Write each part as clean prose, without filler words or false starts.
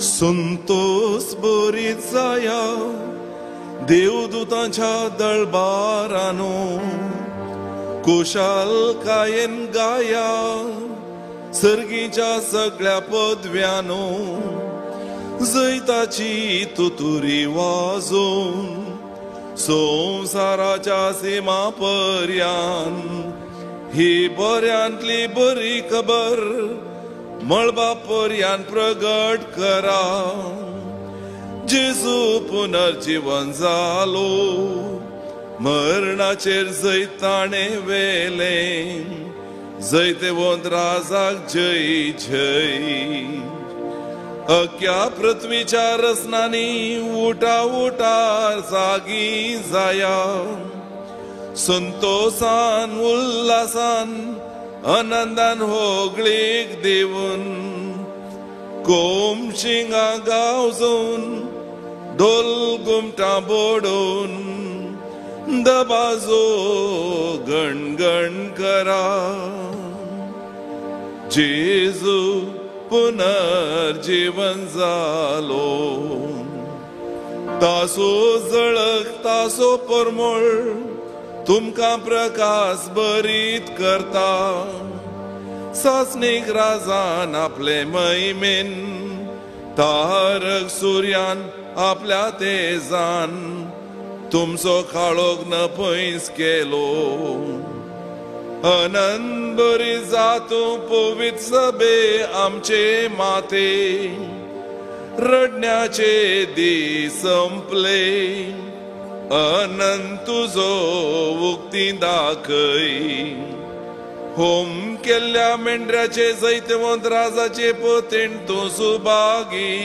संतोष बरी जाया देवदूतांच्या दळबारानो, कुशालकायेन गाया सर्गीच्या सगळ्या पदव्यानो, जैताची तुतुरी वाजोवन संवसाराच्या सीमा पर्यान ही बऱ्यांतली बरी खबर मळबा पर्यान प्रगट करा. जेजू पुनर्जीवन जालो, मरणाचेर जैत ताणें व्हेलें, जैतवंत राजाक जय जय. अख्ख्या पृथ्वीच्या रसनांनी उठा उठा जागी जाया, संतोषान उल्हासान आनंदान होगळीक दिवन, कोम शिंगां गावजून ढोल घुमटां बोडून दबाजो गणगण करा. जेजू पुनर्जीवन जालो, तासो जळक तासो परमळ तुमकां प्रकाश बरीत करता. सासणीक राजान आपले महिमेन, तारक सुर्यान आपल्या तेजान तुमचो काळोख न पयस केलो. अनंत बरी जातू पवित्र सभे आमचे माते, रडण्याचे दीस संपले, अनंत तुजो उक्ती दाखय. होम केल्ल्या मेंढऱ्याचे जैतवंत राजाचे पतीण तूं सुभागी,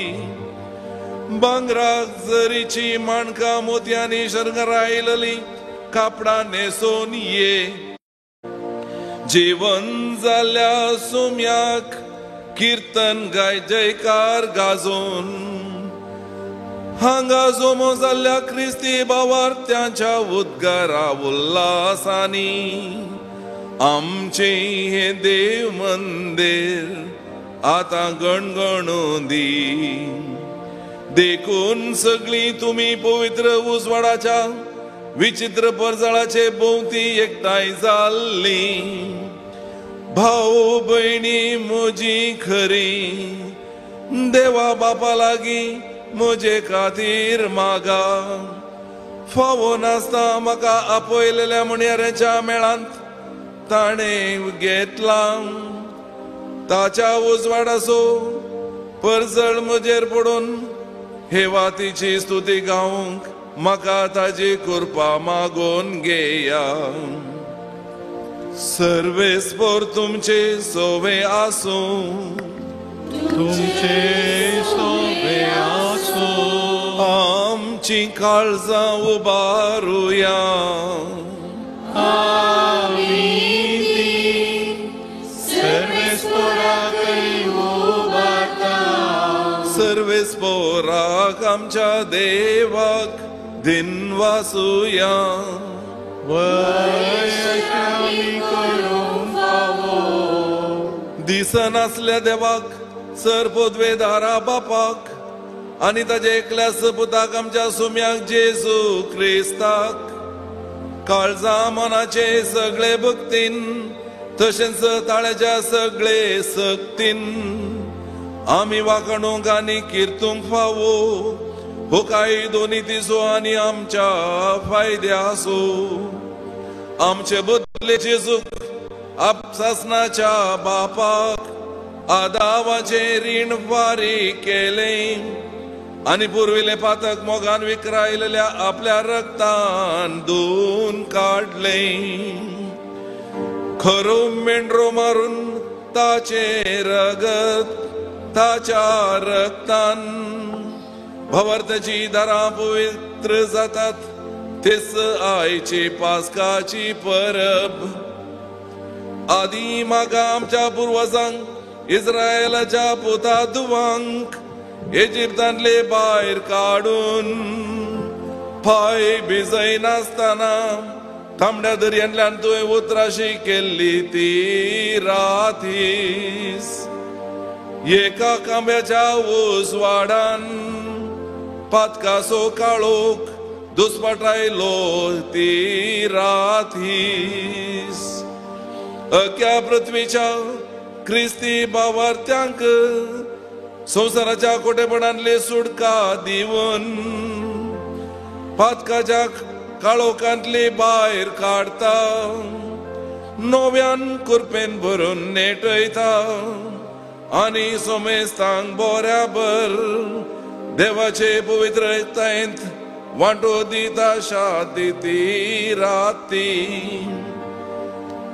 भांगराक जरीची माणकां मोतयांनी शृंगारायलली कापडां न्हेसून ये. जीवन जाल्या सुम्याक किर्तन गाय जयकार गाजोवन, हांगा जोमो जाल्ल्या क्रिस्ती भावार्थ्यांच्या उद्गारा उल्हासांनी आमचें हें देव मंदीर आतां गणगणूं दी. देखून सगळीं तुमी पवित्र उजवाडाच्या विचित्र परजळाचे भोंवती एकठांय जाल्ली. भाव भयणी म्हजी खरी देवा बापा लागीं म्हजे खातीर मागा. फावो नासता म्हाका आपयलेल्या म्हणयाऱ्यांच्या मेळांत ताणें घेतलां, ताच्या उजवाडाचो परजळ म्हजेर पडून हे वातीची स्तुती गावंक म्हाका ताजी कृपा मागून घेया. सर्वेस्पोर तुमचे सोवे आसूं, तुमचे सोवे आसूं. आमची काळजां उबारुया, सर्वेस्पोराक आमच्या देवाक दिनवासुया. दिसनासल्या देवाक सर पदवेदारा बापाक आनी ताच्या एकल्या सपुताक आमच्या सुम्याक जेजू क्रिस्ताक काळजा मनाचे सगळे भक्तीन तशेंच ताळ्याच्या सगळे सक्तीन आमी वाखणूंक आनी किर्तूंक फावो हो कायदो नितीचो आनी आमच्या फायद्याचो. आमचे बदले जेजूक आपसासनाच्या बापाक आदावाचें रीण फारीक केलें आनी पुर्विल्लें पातक मोगान विकरायलेल्या आपल्या रक्तान धुवन काडलें. खरो मेंढरो मारून ताचें रगत ताच्या रक्तान भवार्थाची दारां पवित्र जातात. तेच आयची पास्काची परब. आदी म्हाका आमच्या पुर्वजांक इस्रायलाच्या पुता दुवांक इजिप्तांतले भायर काडून पांय भिजयनासतना तांबड्या दर्यांतल्यान तुवें उतराशी केल्ली ती रात हीस. एका कांब्याच्या उजवाडान पातकाचो काळोख दुस्पाटायलो ती रात हीस. अख्या पृथ्वीच्या क्रिस्ती भावार्थ्यांक संवसाराच्या कोटेपणांतली सुटका दिवन पातकाच्या काळोखांतली भायर काडता, नव्यान कुरपेन भरून नेटयता आनी सोमेस्तांक बऱ्याबर देवाचे पवित्रतायेंत वांटो दिता शादी ती राती.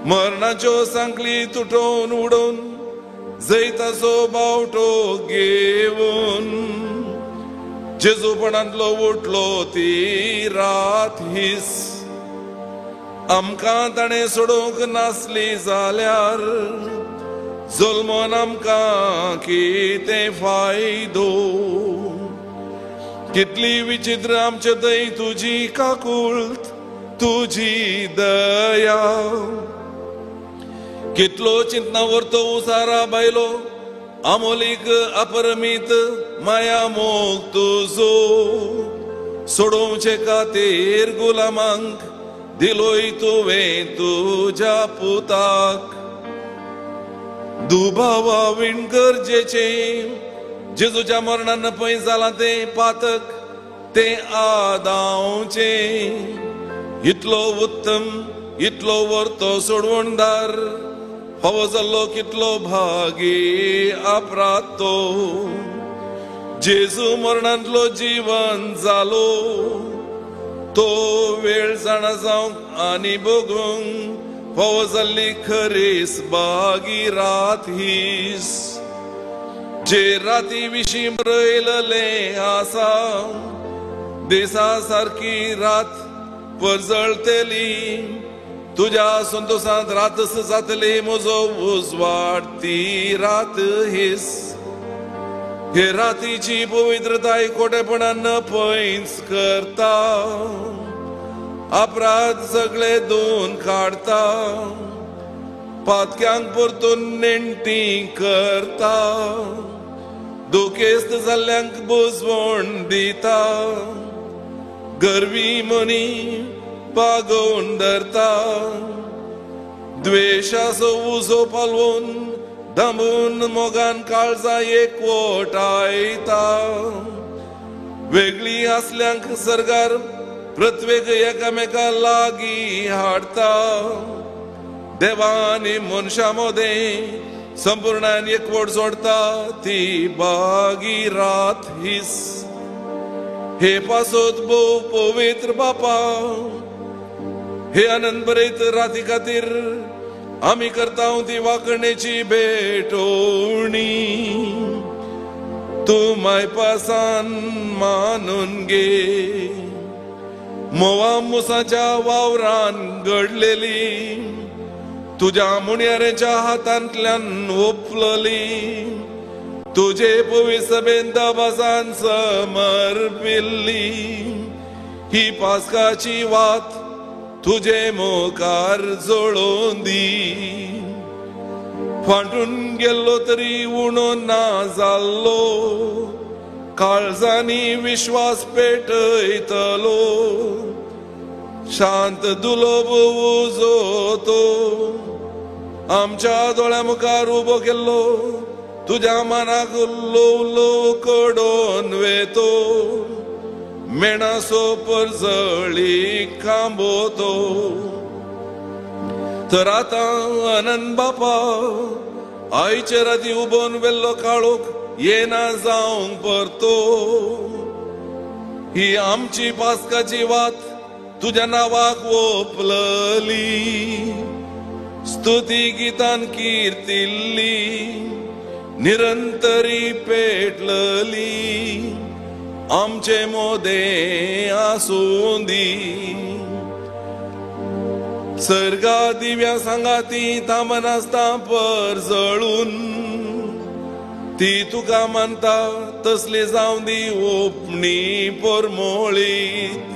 मरणाच्यो सांखळी तुटोवन उडोवन जैताचो बावटो घेवन जेजूपणांतलो उठलो ती रात हीस. आमकां ताणें सोडूंक नासली जाल्यार जल्मोन आमकां कितें फायदो. कितली विचित्र आमचे थंय तुजी काकूळत तुजी दया. कितलो चिंतना व्हरतो उसारा बायलो आमोलीक अपरमीत माया मोग तुजो. सोडोवचे खातीर गुलामांक दिलोय तुवें तुज्या पुताक. दुबावा विण गरजेचें जेजूच्या मरणान पळय जालां तें पातक तें आदावचें. इतलो उत्तम इतलो वर्तो सोडवणदार फावो जाल्लो कितलो भागी अपराध तो. जेजू मरणांतलो जीवन जालो तो वेळ जाणा जावंक आनी बगूंक फावो जाल्ली खरीस बागी रात हीस. जे राती विशीं बरयलें आसा दिसा सारकी रात परजळटली तुज्या संतोशांत रातस जातली म्हजो उजवाड ती रात हीस. हे रातीची पवित्रताय खोटेपणान पयस करता, अपराध सगळे धुवन काडता, पातक्यांक परतून नेणटी करता, दुखेस्त जाल्ल्यांक बुजवण दिता, गर्वी मनी पागोवन धरता, द्वेशाचो उजो पालवून दमून मोगान काळजा एकवटायता, वेगळी आसल्यांक सरकार पृथ्वेक एकामेका लागीं हाडटा, देवा आनी मनशां मदें संपूर्णान एकवट जोडटा ती बागी रात हीस. हे पासत भोव पवित्र बापा हे आनंद बरयत राती खातीर आमी करता ती वाकणेची भेटवणी तूं मायपासान मानून घे. मोवा मुसाच्या वावरान घडलेली तुज्या मुणयाऱ्यांच्या हातांतल्यान ओपलली तुजे पवित्र सभेन दबाजान समर्पिल्ली ही पास्काची वात तुजे मुखार जळोवन दी. फांटून गेल्लो तरी उणो ना जाल्लो काळजांनी विश्वास पेटयतलो शांत दुलोब उजो तो आमच्या दोळ्या मुखार उबो केल्लो तुज्या मनाक ल्हव ल्हव कडोवन वेतो मेणासो परजळी खांबो तो. तर आतां आनंद बापा आयचे राती उबोन वेल्लो काळोख येना जावंक परतो. ही आमची पास्काची वात तुज्या नांवाक ओपलली स्तुती गितान किर्तिल्ली निरंतरी पेटलली आमचे मोदे आसूं दी. सर्गा दिव्या सांगाती थांबनासता परजळून ती तुका मानता तसली जावं दी ओपणी परमोळीत.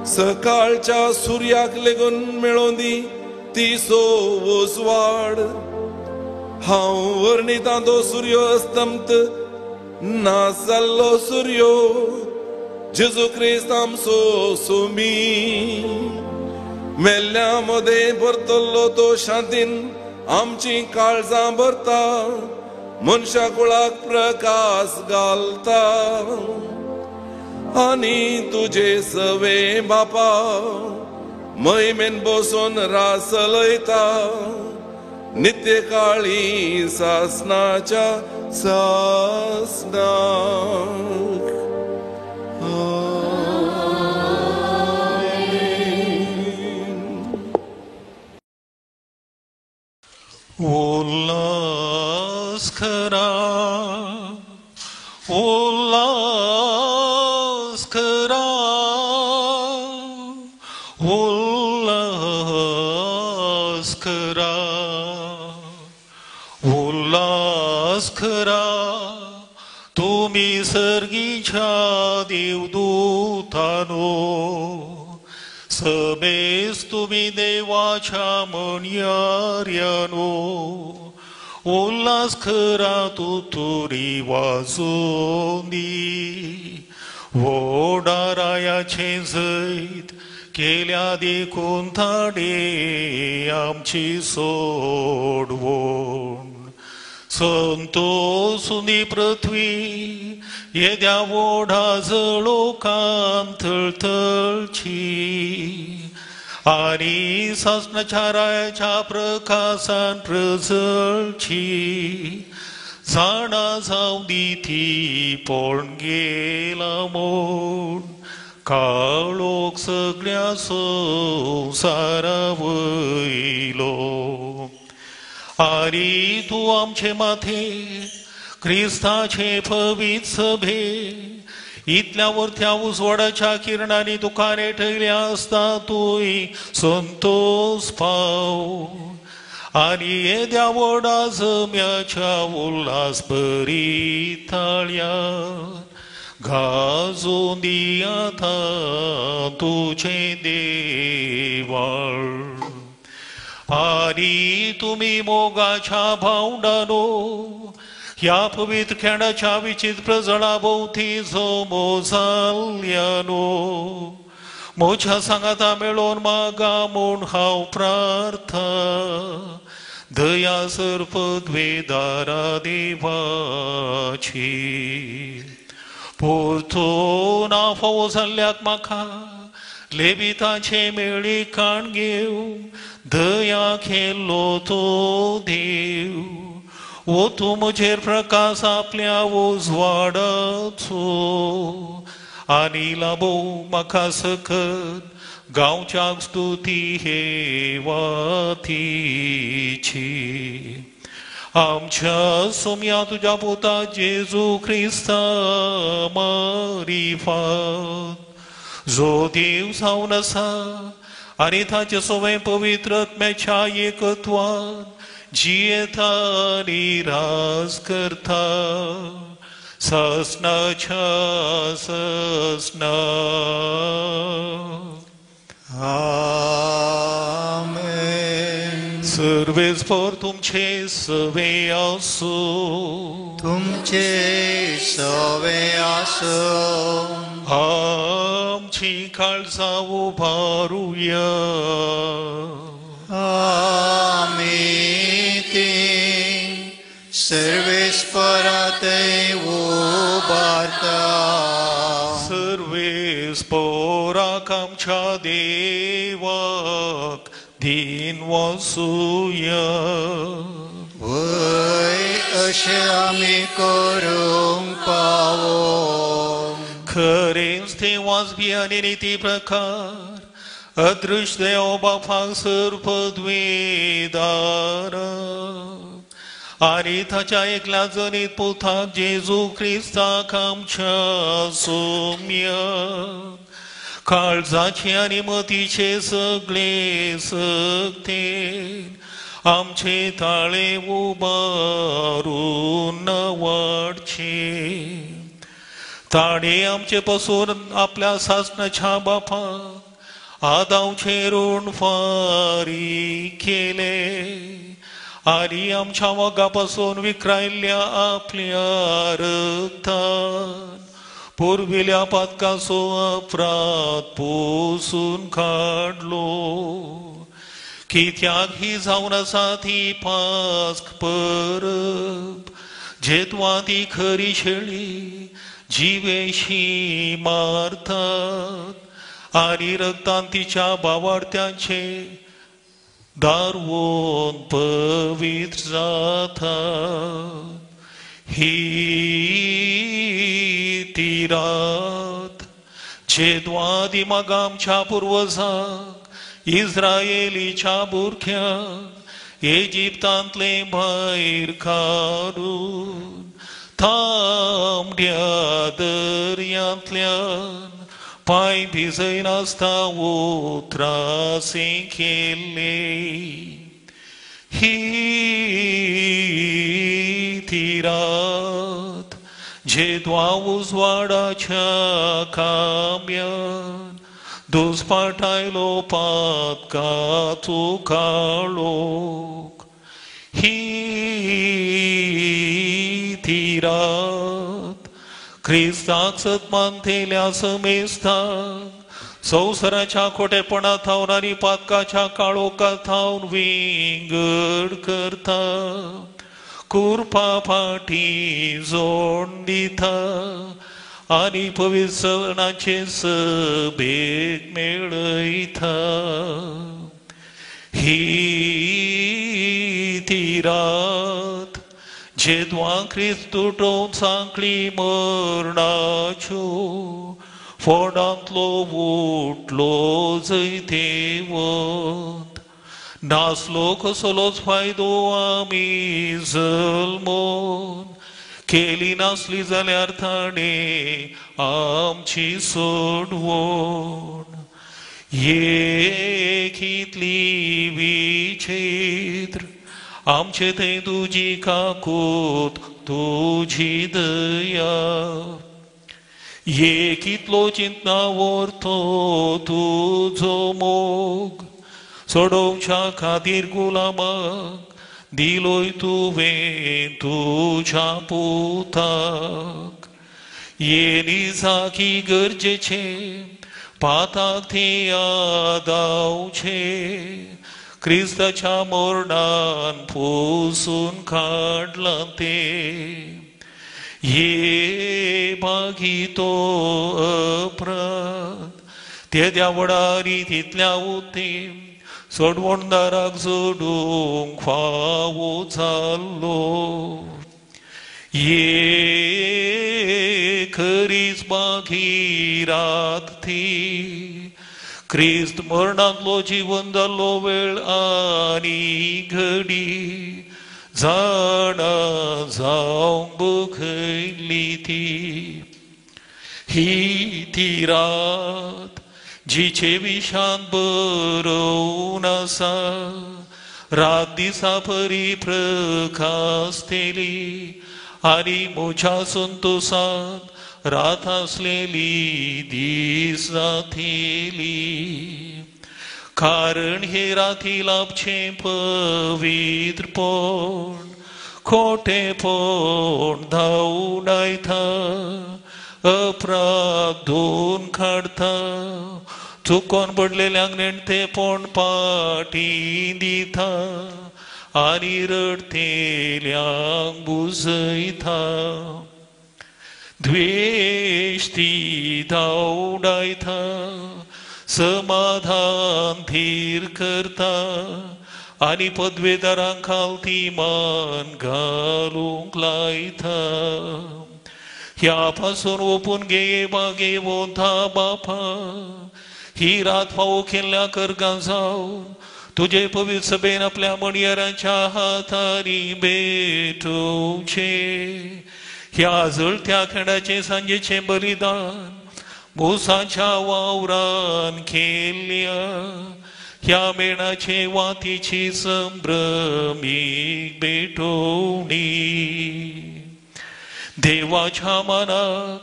सकाळच्या सुर्याक लेगून मेळों दी ती सो उजवाड. हांव वर्णितां तो सुर्यो अस्तंत ना जाल्लो सुर्यो, जेजू क्रिस्त आमचो सुमी. मेल्ल्या मदें परतल्लो तो शांतीन आमची काळजां भरता, मनशा कुळाक प्रकाश घालता. आनी तुजे सवे बापा महिमेन बसून रास चलयता, नित्य काळी सासनाच्या सासनाक. उल्हास करा, उल्हास करा, उल्हास करा, उल्हास करा. तुमी सर्गीच्या देवदूतानो, सभेस तुमी देवाच्या म्हणयाऱ्यानो, उल्हास करा तुतुरी वाजोंदी. वोडारायाचें जैत केल्या देखून ताणें आमची सोडवण. संतोसुनी पृथ्वी येद्या वोडा जळोकान थळथळची, आनी सासणाच्या रायाच्या प्रकासान प्रजळची. जाणा जावं दी ती पळोवन गेला म्हूण काळोख सगळ्या संवसारा वयलो. आनी तूं आमचे माथे क्रिस्ताचे पवित्र सभे इतल्या वरत्या उजवाडाच्या किरणांनी तुका रेटयल्या आसता तूंय संतोस पाव. आनी येद्या व्हडा जम्याच्या उल्हास बरी ताळ्या गाजोवन दी आतां तुजें देवाळ. आनी तुमी मोगाच्या भावंडानो ह्या पवित्र खेळाच्या विचित्र जळा भोंवती जमो जाल्ल्यानो, म्हज्या सांगाता मेळोवन मागा म्हूण हांव प्रार्था दया सर्पद्वेदारा देवाची. परतून हांव फावो जाल्ल्याक म्हाका लेबिताचे मेळी काण घेव दया केल्लो तो देव. ओ तूं म्हजेर प्रकाश आपल्या उजवाडाचो, आनी लाबो म्हाका सकत गांवच्याक स्तुती हे वातीची. आमच्या सोम्या तुज्या पुता जेजू क्रिस्ता मारिफात, जो देव जावन आसा आनी ताचे सवें पवित्र आत्म्याच्या एकत्वान जियेता आनी राज करता सासणाच्या सासणा. आमेन. सर्वेस्पर तुमचे सवे आसूं, तुमचे सवे आसूं. आमची काळजां उबारुया, आमी ती सर्वेस्परातय उबारता. सर्वेस्पराक आमच्या देवाक दीन वसुया. वय अशें आमी करूंक पावो. खरेंच तें वाजपी आनी निती प्रकार अदृश्ट देव बापाक सर्पद्वेदार आनी ताच्या एकल्या जनीत पुताक जेजू क्रिस्ताक आमच्या सोम्या काळजाचे आनी मतीचे सगळे सक्तेन आमचे ताळे उबारून वाडचे. ताणें आमचे पसून आपल्या सासणाच्या बापाक आदावचें ऋण फारीक केलें आनी आमच्या मोगा पासून विक्रायल्ल्या आपल्या रक्तान पुर्विल्या पातकाचो अपराध पोसून काडलो. कित्याक ही जावन आसा ती पास्क परब जेतवा ती खरी शेळी जिवेशी मारतात आनी रक्तान तिच्या बावार्थ्यांचे दारवोन पवित्र जातात. ही ती रात जेद्वा दिमाग आमच्या पुर्वजांक इस्रायलीच्या भुरग्यांक इजिप्तांतले भायर काडून तांबड्या दर्यांतल्यान पांय भिजयनासता उतरासे केल्ले. ही ती रात जेद्वा उजवाडाच्या काम्यान दुस्पाटायलो पातकाचो काळोख. ही ती रात क्रिस्ताक सतमानतेल्या समेस्ताक संवसाराच्या खोटेपणा थावन आनी पातकाच्या काळोखा थावन विंगड करता, कुरपा फाटी जोड दिता आनी पवित्रणाचे सभेक मेळयता. ही ती रात जेद्वा क्रिस्त तुटोवन सांकळी मरणाच्यो फोंडांतलो उठलो जैतेवंत. नासलो कसलोच फायदो आमी जल्मोन केली नासली जाल्यार ताणें आमची सोडवण. एक इतली विचित्र आमचे थंय तुजी काकूत तुजी दया, एक इतलो चिंतना व्हरतो तुजो मोग सोडोवच्या खातीर गुलामाक दिलोय तुवें तुज्या पुताक. येनी जाकी गरजेचें पाताक थंय आदावचें क्रिस्ताच्या मरणान पोसून काडलां तें. ये बागी तो अपराध तेद्या वडारी तितल्या उतें सोडवणदाराक जोडूंक फावो जाल्लो. ये खरीच बागी रात ती क्रिस्त मरणांतलो जिवन जाल्लो वेळ आनी घडी जाणा जावंक बखयली ती. ही ती रात जिचे विशांत बरोवन आसा रात दिसा परी प्रकासतेली आनी म्हज्या संतोसांत रात आसलेली दीस जातेली. कारण हे राती लाभचें पवित्रपण खोटेपण धांवडायता, अपराध धुवन काडता, चुकोन पडलेल्यांक नेणतेपण पाटी दिता आनी रडतेल्यांक बुजयता. द्वेश ती धांवडायता, समाधान धीर करता आनी पदवेदारांक खालती मान घालूंक लायता. ह्या पासून ओपून गे बागे वोंथा बापा, ही रात फावो केल्ल्या करगां जावन तुजे पवित्र सभेन आपल्या मणयरांच्या हातांनी भेटोवचें. ह्या जळत्या खेळाचें सांजेचें बलिदान मोसाच्या वावरान केल्ल्या ह्या मेणाचे वातीची संभ्रमीक भेटोवणी. देवाच्या मनाक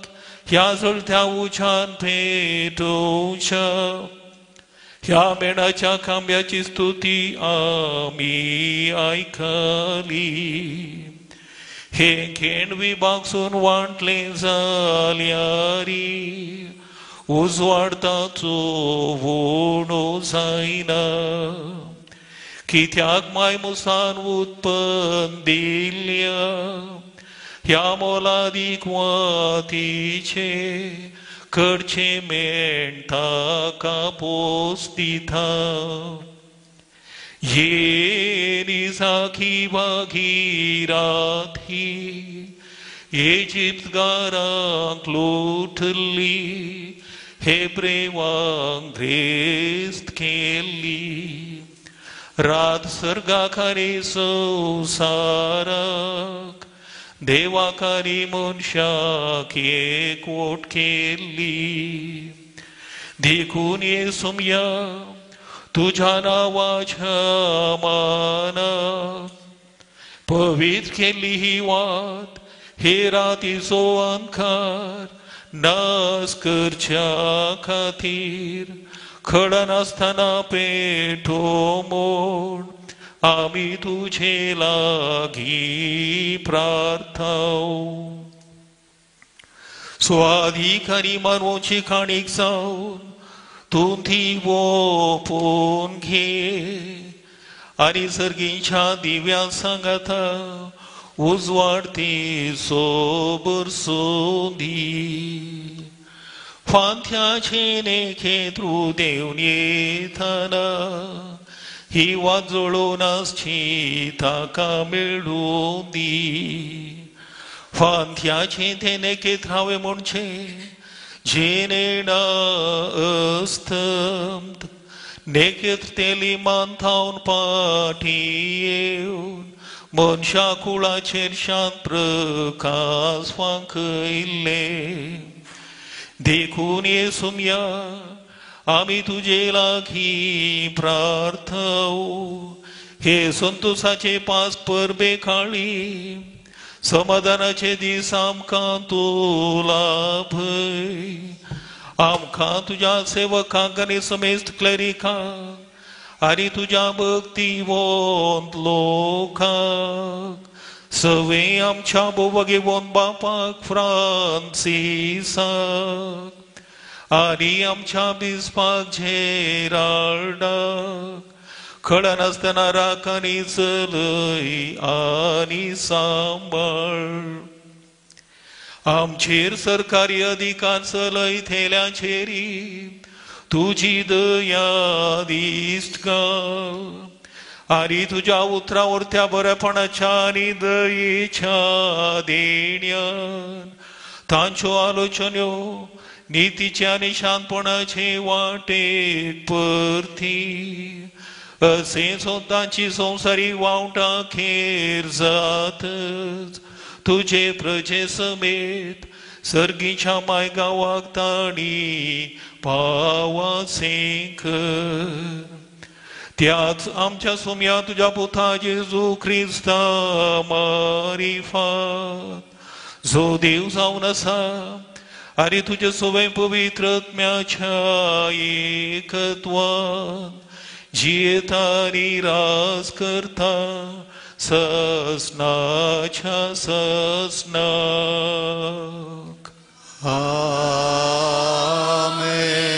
ह्या जळत्या उज्यान पेटोवच्या ह्या मेणाच्या खांब्याची स्तुती आमी आयकली. हे खेण विभागसून वांटले जाल्यारी उजवाड ताचो उणो जायना. कित्याक माय मुसान उत्पन्न दिल्ल्या ह्या मोलादीक वातीचे करचे मेण ताका पोस दिता. ये निजाखी भागीराथी इजिप्तगारांक लुटली हेब्रेवांक द्रेस्त केल्ली. रात सर्गाखारी संवसाराक देवाखारी मनशाक एकवट केल्ली. देखून येसुमया तुज्या नांवाच्या मानाक पवित्र केल्ली ही वात हे रातीचो अंधकार नाश करच्या खातीर खडनासतना पेटो म्हूण आमी तुजे लागीं प्रार्थाव. स्वाधिकारी मानवची खाणीक जावन तूं ती ओपून घे आनी सर्गीच्या दिव्या सांगाता उजवाड ती सोबर सोदी. फांत्याचे नेखेत्रू देवन येतना ही वात जळोवन आसची ताका मेळूं दी. फांत्याचे ते नेखेत हांवें म्हणचें जेनेणा अस्तंत नेखेत्र ते लिमान थावन पाठी येवन मनशा कुळाचेर शांत प्रकाश फांकयल्ले. देखून येसुमया आमी तुजे लागीं प्रार्थव. हे संतोसाचे पास परबे काळी समाधानाचे दीस आमकां तूं लाभय. आमकां तुज्या सेवकांक आनी समेस्त क्लरिकांक आनी तुज्या भक्तिवंत लोकांक सवे आमच्या बोवगेवन बापाक फ्रांसिसाक आनी आमच्या बिस्पाक जेराल्डाक खडनासतना राख आनी चलय आनी सांबाळ. आमचेर सरकारी अधिकार चलयतल्यांचेरी तुजी दया दिश्ट घाल आनी तुज्या उतरा उरत्या बरेपणाच्या आनी दयेच्या देण्यान तांच्यो आलोचन्यो नितीचे आनी शांतपणाचे वाटेक परती असें तांची संवसारी वावटां खेर जातच तुजे प्रजे समेत सर्गीच्या मायगांवाक तांणी पावासें कर. त्याच आमच्या सोम्या तुज्या पुता जेजू क्रिस्ता मारिफात जो देव जावन आसा आनी तुजे सवय पवित्र आत्म्याच्या एकत्वान जियेता आनी राज करता ससनाच्या ससनाक. आमेन.